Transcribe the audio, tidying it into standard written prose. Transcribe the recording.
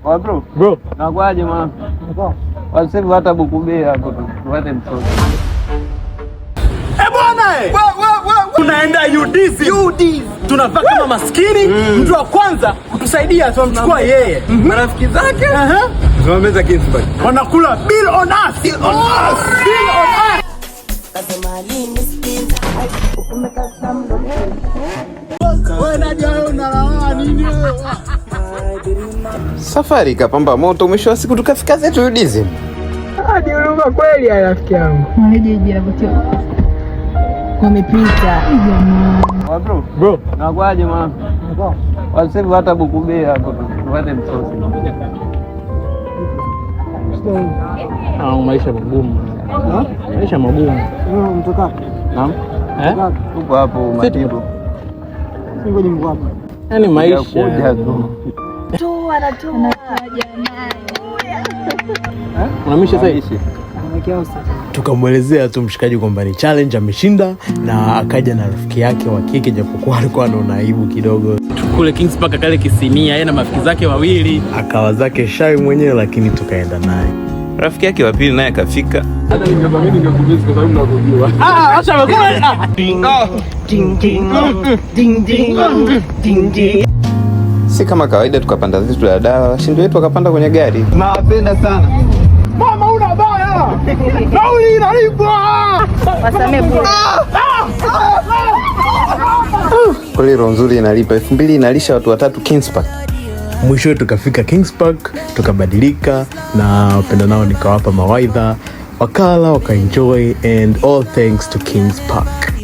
Wa bro, Bro, nakwaje mwana? Wasema hata bukubea hapo tu. Tupate msosi. Eh bwana eh! Tunaenda UDSM. Tunavaa kama maskini. Mtu wa kwanza kutusaidia tunamchukua yeye. Marafiki zake tunameza Kings Park. Wanakula bill on us. Bill on us. Bill on us. Wewe Nadia, wewe unalala nini wewe? Safari ikapamba moto, mwisho wa siku tukafika zetu UDSM. Hadi huruma kweli ya rafiki yangu. Mwalejeji anapotia wamepita jamaa. Wa bro, Bro, nakwaje mwana? Wasema hata bukubea hapo tu. Tupate msosi. Ah, maisha magumu. Maisha magumu. Naam. Eh? Tupo hapo Matibo. Yaani maisha. Kuja tu. Tu anatoa jamani. Unamisha sasa? Tukamwelezea tu mshikaji kwamba ni challenge ameshinda, na akaja na rafiki yake wa kike, japokuwa alikuwa anaona aibu kidogo. Kule Kings Park kale kisinia, yeye na marafiki zake wawili. Akawa zake shy mwenyewe, lakini tukaenda naye. Rafiki yake wa pili naye akafika. Hata ningekwambia ningekumiss kwa sababu nakujua. Ah, acha amekula. Si kama kawaida, tukapanda zetu daladala, washindi wetu wakapanda kwenye gari. Nawapenda sana. Mama una baya. Nauli inalipwa. Wasamee bure. Kweli roho nzuri inalipa. 2000 inalisha watu watatu Kings Park. Mwishowe tukafika Kings Park, tukabadilika na wapenda nao nikawapa mawaidha, wakala wakaenjoy, and all thanks to Kings Park.